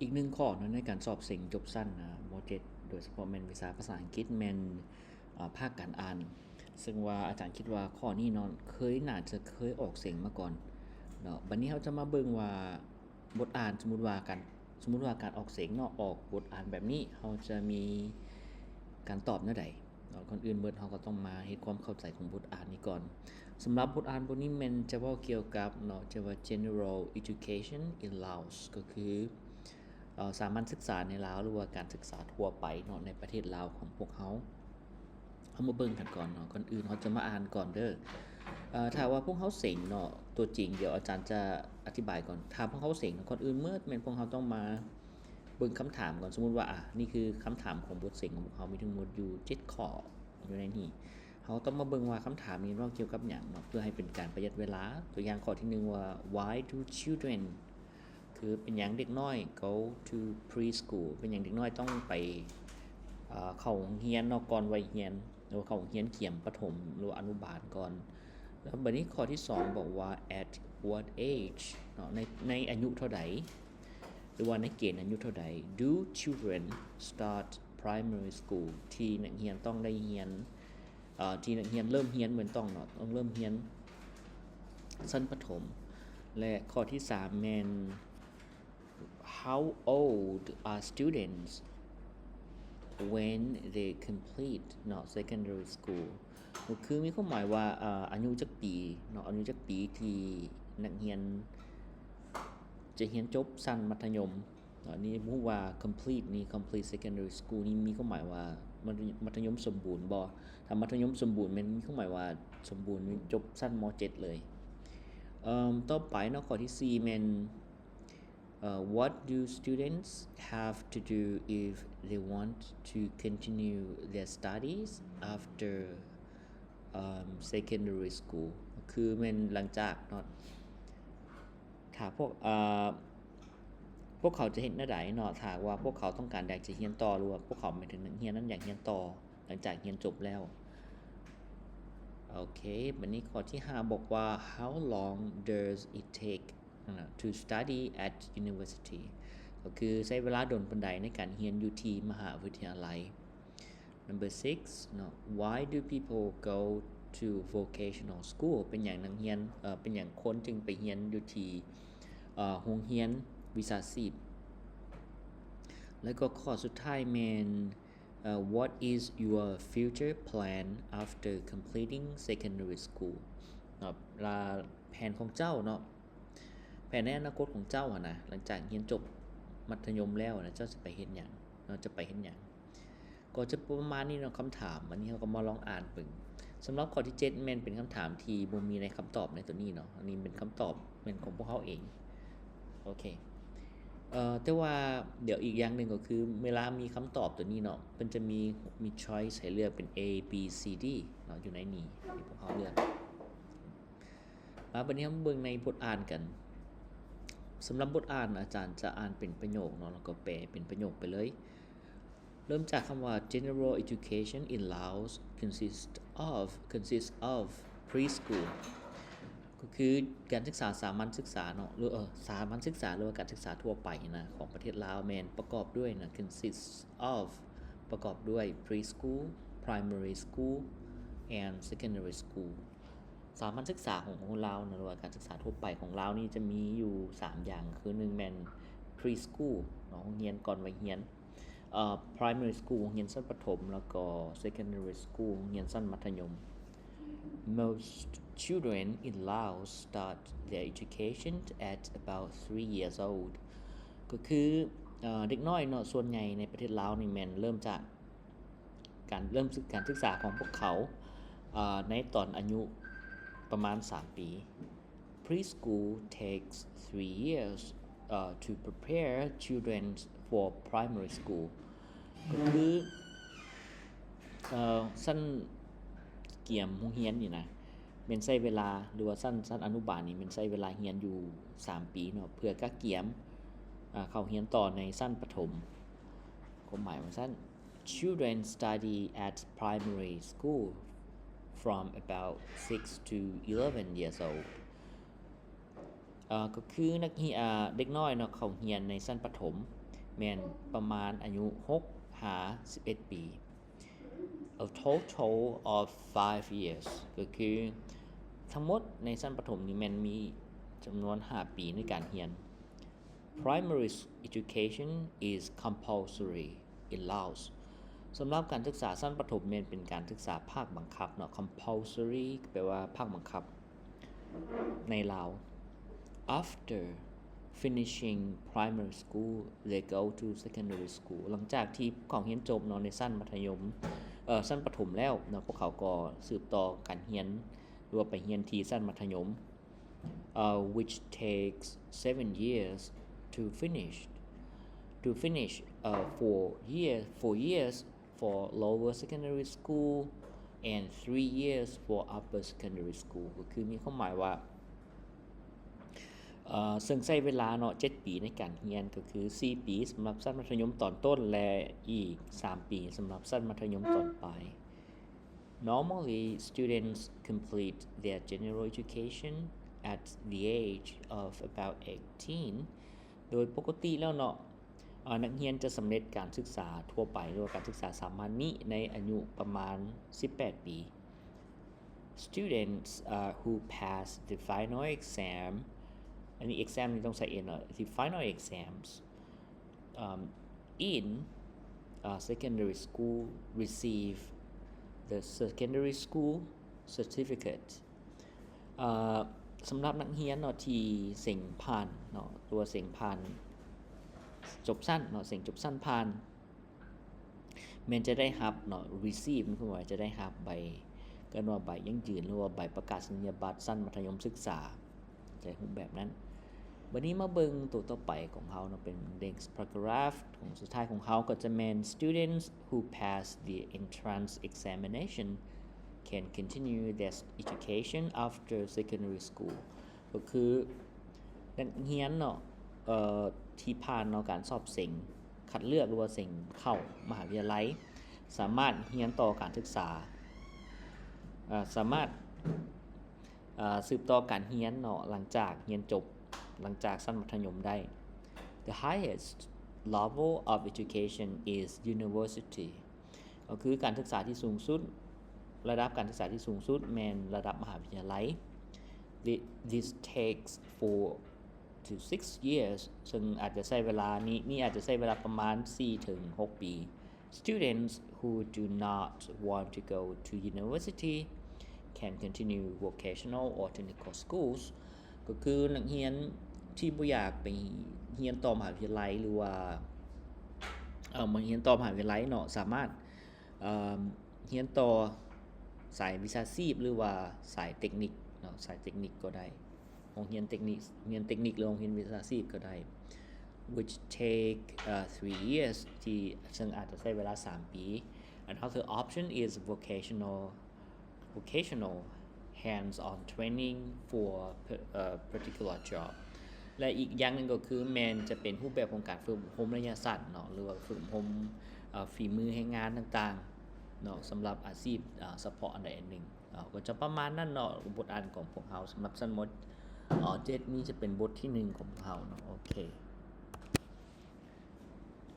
ອີກໜຶ່ງຂໍ້ເນາະ ໃນການສອບເສັງຈົບຊັ້ນ ມ.ເຈັດ ໂດຍສະເພາະແມ່ນວິຊາພາສາອັງກິດ ແມ່ນ ອາ ພາກການອ່ານ ເຊິ່ງວ່າອາຈານຄິດວ່າຂໍ້ນີ້ເນາະ ເຄີຍ ໜ້າຈະເຄີຍອອກເສັງມາກ່ອນເນາະ. ບັດນີ້ເຮົາຈະມາເບິ່ງວ່າບົດອ່ານ ສົມມຸດວ່າການ ສົມມຸດວ່າການອອກເສັງເນາະ ອອກບົດອ່ານແບບນີ້ ເຮົາຈະມີການຕອບແນວໃດເນາະ. ກ່ອນອື່ນເບິດ ເຮົາກໍຕ້ອງມາເຮັດຄວາມເຂົ້າໃຈຂອງບົດອ່ານນີ້ກ່ອນ. ສຳລັບບົດອ່ານບົດນີ້ແມ່ນຈະເວົ້າກ່ຽວກັບເນາະ ຈະວ່າ General Education in Laos ກໍຄື ເອີ ສາມັນສຶກສາໃນລາວ ຫຼືວ່າການສຶກສາທົ່ວໄປເນາະ ໃນປະເທດລາວຂອງພວກເຮົາ. ເຮົາມາເບິ່ງກັນກ່ອນເນາະ. ກ່ອນອື່ນເຮົາຈະມາອ່ານກ່ອນເດີ. ເອີ ຖ້າວ່າພວກເຮົາເສັງເນາະ ຕົວຈິງ ດຽວອາຈານຈະອະທິບາຍກ່ອນ. ຖ້າພວກເຮົາເສັງ ກ່ອນອື່ນເໝິດແມ່ນພວກເຮົາຕ້ອງມາເບິ່ງຄຳຖາມກ່ອນ. ສົມມຸດວ່າ ອາ ນີ້ຄືຄຳຖາມຂອງບົດເສັງຂອງພວກເຮົາ ມີທັງໝົດຢູ່ເຈັດຂໍ້ ຢູ່ໃນນີ້. ເຮົາຕ້ອງມາເບິ່ງວ່າຄຳຖາມນີ້ເວົ້າກ່ຽວກັບຫຍັງເນາະ ເພື່ອໃຫ້ເປັນການປະຢັດເວລາ. ຕົວຢ່າງຂໍ້ທີໜຶ່ງວ່າ Why do children ຄືເປັນຫຍັງເດັກນ້ອຍ go to preschool ເປັນຫຍັງເດັກນ້ອຍຕ້ອງໄປ ເອີ ເຂົ້າໂຮງຮຽນເນາະ ກ່ອນໄວຮຽນ ຫຼືວ່າເຂົ້າໂຮງຮຽນກຽມປະຖົມ ຫຼືວ່າອະນຸບານກ່ອນ. ແລ້ວບັດນີ້ຂໍ້ທີສອງບອກວ່າ At what age ເນາະ ໃນ ໃນອາຍຸເທົ່າໃດ ຫຼືວ່າໃນເກນອາຍຸເທົ່າໃດ do children start primary school ທີ່ນັກຮຽນຕ້ອງໄດ້ຮຽນ ເອີ ທີ່ນັກຮຽນເລີ່ມຮຽນແມ່ນຕ້ອງເນາະ ຕ້ອງເລີ່ມຮຽນຊັ້ນປະຖົມ. ແລະ ຂໍ້ທີສາມແມ່ນ How old are students when they complete ເນາະ secondary school ກໍຄືມີຄວາມໝາຍວ່າ ເອີ ອາຍຸຈັກປີເນາະ ອາຍຸຈັກປີທີ່ນັກຮຽນຈະຮຽນຈົບຊັ້ນມັດທະຍົມ. ອັນນີ້ຮູ້ວ່າ complete ນີ້ complete secondary school ນີ້ມີຄວາມໝາຍວ່າມັດທະຍົມສົມບູນບໍ່? ຖ້າມັດທະຍົມສົມບູນແມ່ນມີຄວາມໝາຍວ່າສົມບູນ ຈົບຊັ້ນ ມ.ເຈັດ ເລີຍ. ເອີ ຕໍ່ໄປເນາະ ຂໍ້ທີສີ່ແມ່ນ ເອີ What do students have to do if they want to continue their studies after, um, secondary school? ຄືແມ່ນຫຼັງຈາກເນາະ ຖ້າພວກ ເອີ ພວກເຂົາຈະເຮັດແນວໃດເນາະ ຖ້າຫາກວ່າພວກເຂົາຕ້ອງການຢາກຈະຮຽນຕໍ່ ຫຼືວ່າພວກເຂົາ ໝາຍເຖິງນັກຮຽນນັ້ນຢາກຮຽນຕໍ່ຫຼັງຈາກຮຽນຈົບແລ້ວ. ໂອເຄ ບັດນີ້ຂໍ້ທີຫ້າບອກວ່າ How long does it take, uh, to study at university? ກໍຄືໃຊ້ເວລາດົນປານໃດໃນການຮຽນຢູ່ທີ່ມະຫາວິທະຍາໄລ. Number six ເນາະ Why do people go to vocational school? ເປັນຫຍັງນັກຮຽນ ເອີ ເປັນຫຍັງຄົນຈຶ່ງໄປຮຽນຢູ່ທີ່ ເອີ ໂຮງຮຽນວິຊາຊີບ? ແລ້ວກໍຂໍ້ສຸດທ້າຍແມ່ນ ເອີ What is your future plan after completing secondary school? ເນາະ ລະແຜນຂອງເຈົ້າເນາະ ແຜນໃນອະນາຄົດຂອງເຈົ້າຫັ້ນນະ ຫຼັງຈາກຮຽນຈົບມັດທະຍົມແລ້ວນະ ເຈົ້າຈະໄປເຮັດຫຍັງເນາະ ຈະໄປເຮັດຫຍັງ? ກໍຈະປະມານນີ້ເນາະ ຄຳຖາມ. ອັນນີ້ເຮົາກໍມາລອງອ່ານເບິ່ງ. ສຳລັບຂໍ້ທີເຈັດແມ່ນເປັນຄຳຖາມທີ່ບໍ່ມີໃນຄຳຕອບໃນຕົວນີ້ເນາະ ອັນນີ້ເປັນຄຳຕອບແມ່ນຂອງພວກເຮົາເອງ. ໂອເຄ ເອີ ແຕ່ວ່າດຽວອີກຢ່າງໜຶ່ງກໍຄື ເວລາມີຄຳຕອບຕົວນີ້ເນາະ ເພິ່ນຈະມີ ມີ choice ໃຫ້ເລືອກເປັນ A B C D ເນາະ ຢູ່ໃນນີ້ ໃຫ້ພວກເຮົາເລືອກ. ມາບັດນີ້ເຮົາມາເບິ່ງໃນບົດອ່ານກັນ. ສຳລັບບົດອ່ານ ອາຈານຈະອ່ານເປັນປະໂຫຍກເນາະ ແລ້ວກໍແປເປັນປະໂຫຍກໄປເລີຍ. ເລີ່ມຈາກຄຳວ່າ General education in Laos consists of, consists of preschool ກໍຄືການສຶກສາສາມັນສຶກສາເນາະ ຫຼື ເອີ ສາມັນສຶກສາ ຫຼືວ່າການສຶກສາທົ່ວໄປນະ ຂອງປະເທດລາວແມ່ນປະກອບດ້ວຍນະ consists of ປະກອບດ້ວຍ preschool, primary school and secondary school. ສາມັນສຶກສາຂອງຄົນລາວນະ ຫຼືວ່າການສຶກສາທົ່ວໄປຂອງລາວນີ້ຈະມີຢູ່ສາມຢ່າງ ຄືໜຶ່ງແມ່ນ preschool ເນາະ ໂຮງຮຽນກ່ອນໄວຮຽນ, ເອີ primary school ໂຮງຮຽນຊັ້ນປະຖົມ ແລ້ວກໍ secondary school ໂຮງຮຽນຊັ້ນມັດທະຍົມ. Most children in Laos start their education at about three years old. ກໍຄື ເອີ ເດັກນ້ອຍເນາະ ສ່ວນໃຫຍ່ໃນປະເທດລາວນີ້ແມ່ນເລີ່ມຈາກ ການເລີ່ມສຶກ ການສຶກສາຂອງພວກເຂົາ ເອີ ໃນຕອນອາຍຸປະມານສາມປີ. Preschool takes three years, uh, to prepare children for primary school. ກໍຄື ເອີ ຊັ້ນກຽມໂຮງຮຽນນີ້ນະ ແມ່ນໃຊ້ເວລາ ຫຼືວ່າຊັ້ນ ຊັ້ນອະນຸບານນີ້ແມ່ນໃຊ້ເວລາຮຽນຢູ່ສາມປີເນາະ ເພື່ອກະກຽມ ເຂົ້າຮຽນຕໍ່ໃນຊັ້ນປະຖົມ. ຄວາມໝາຍວ່າຊັ້ນ Children study at primary school from about six to eleven years old. ເອີ ກໍຄືນັກຮຽນ ເດັກນ້ອຍເນາະ ເຂົ້າຮຽນໃນຊັ້ນປະຖົມ ແມ່ນປະມານອາຍຸຫົກຫາສິບເອັດປີ. A total of five years ກໍຄືທັງໝົດໃນຊັ້ນປະຖົມນີ້ແມ່ນມີຈຳນວນຫ້າປີໃນການຮຽນ. Primary education is compulsory in Laos. ສຳລັບການສຶກສາຊັ້ນປະຖົມແມ່ນເປັນການສຶກສາພາກບັງຄັບເນາະ. Compulsory ແປວ່າພາກບັງຄັບໃນລາວ. After finishing primary school, they go to secondary school. ຫຼັງຈາກທີ່ພວກເຂົາຮຽນຈົບເນາະ ໃນຊັ້ນມັດທະຍົມ ເອີ ຊັ້ນປະຖົມແລ້ວເນາະ ພວກເຂົາກໍສືບຕໍ່ການຮຽນ ຫຼືວ່າໄປຮຽນທີ່ຊັ້ນມັດທະຍົມ uh, which takes seven years to finish, to finish, uh, four year, four years for lower secondary school and three years for upper secondary school. ກໍຄືມີຄວາມໝາຍວ່າ ເອີ ເຊິ່ງໃຊ້ເວລາເນາະ ເຈັດປີໃນການຮຽນ ກໍຄື ສີ່ປີສຳລັບຊັ້ນມັດທະຍົມຕອນຕົ້ນ ແລະ ອີກສາມປີສຳລັບຊັ້ນມັດທະຍົມຕອນປາຍ. Normally, students complete their general education at the age of about eighteen. ໂດຍປົກກະຕິແລ້ວເນາະ ເອີ ນັກຮຽນຈະສຳເລັດການສຶກສາທົ່ວໄປ ຫຼືວ່າການສຶກສາສາມັນນີ້ໃນອາຍຸປະມານສິບແປດປີ. Students, uh, who pass the final exam, ອັນນີ້ exam ນີ້ຕ້ອງໃສ່ N ເນາະ the final exams, um, in, uh, secondary school receive the secondary school certificate. ເອີ ສຳລັບນັກຮຽນເນາະ ທີ່ເສັງຜ່ານເນາະ ຫຼືວ່າເສັງຜ່ານຈົບຊັ້ນເນາະ ເສັງຈົບຊັ້ນຜ່ານ ແມ່ນຈະໄດ້ຮັບເນາະ receive ໝາຍຄວາມວ່າຈະໄດ້ຮັບໃບ ເອີ້ນວ່າໃບຢັ້ງຢືນ ຫຼືວ່າໃບປະກາສະນີຍະບັດຊັ້ນມັດທະຍົມສຶກສາ ຈະຮູບແບບນັ້ນ. ບັດນີ້ມາເບິ່ງໂຕຕໍ່ໄປຂອງເຮົາເນາະ ເປັນ next paragraph ຂອງສຸດທ້າຍຂອງເຮົາ ກໍຈະແມ່ນ Students who pass the entrance examination can continue their education after secondary school. ກໍຄືນັກຮຽນເນາະ ເອີ ທີ່ຜ່ານເນາະ ການສອບເສັງຄັດເລືອກ ຫຼືວ່າເສັງເຂົ້າມະຫາວິທະຍາໄລ ສາມາດຮຽນຕໍ່ການສຶກສາ ເອີ ສາມາດ ເອີ ສືບຕໍ່ການຮຽນເນາະ ຫຼັງຈາກຮຽນຈົບ ຫຼັງຈາກຊັ້ນມັດທະຍົມໄດ້. The highest level of education is university. ກໍຄືການສຶກສາທີ່ສູງສຸດ ລະດັບການສຶກສາທີ່ສູງສຸດແມ່ນລະດັບມະຫາວິທະຍາໄລ. Thi- this takes four to six years, ເຊິ່ງອາດຈະໃຊ້ເວລາ ນີ້ ນີ້ອາດຈະໃຊ້ເວລາປະມານສີ່ເຖິງຫົກປີ. Students who do not want to go to university can continue vocational or technical schools. ກໍຄືນັກຮຽນທີ່ບໍ່ຢາກໄປຮຽນຕໍ່ມະຫາວິທະຍາໄລ ຫຼືວ່າ ເອີ ມາຮຽນຕໍ່ມະຫາວິທະຍາໄລເນາະ ສາມາດ ເອີ ຮຽນຕໍ່ສາຍວິຊາຊີບ ຫຼືວ່າສາຍເຕັກນິກເນາະ ສາຍເຕັກນິກກໍໄດ້ ໂຮງຮຽນເຕັກນິກ ຮຽນເຕັກນິກ ຫຼືໂຮງຮຽນວິຊາຊີບກໍໄດ້ which take, uh, three years ທີ່ ເຊິ່ງອາດຈະໃຊ້ເວລາສາມປີ. Another option is vocational vocational hands-on training for p- uh, particular job. ແລະ ອີກຢ່າງໜຶ່ງກໍຄືແມ່ນຈະເປັນຮູບແບບຂອງການຝຶກອົບຮົມໄລຍະສັ້ນເນາະ ຫຼືວ່າຝຶກອົບຮົມ ເອີ ຝີມືແຮງງານຕ່າງໆເນາະ ສຳລັບອາຊີບ ເອີ ສະເພາະອັນໃດອັນໜຶ່ງເນາະ. ກໍຈະປະມານນັ້ນເນາະ ບົດອ່ານຂອງພວກເຮົາສຳລັບຊັ້ນ ມ. ເຈັດ ນີ້ຈະເປັນບົດທີໜຶ່ງຂອງພວກເຮົາເນາະ. ໂອເຄ.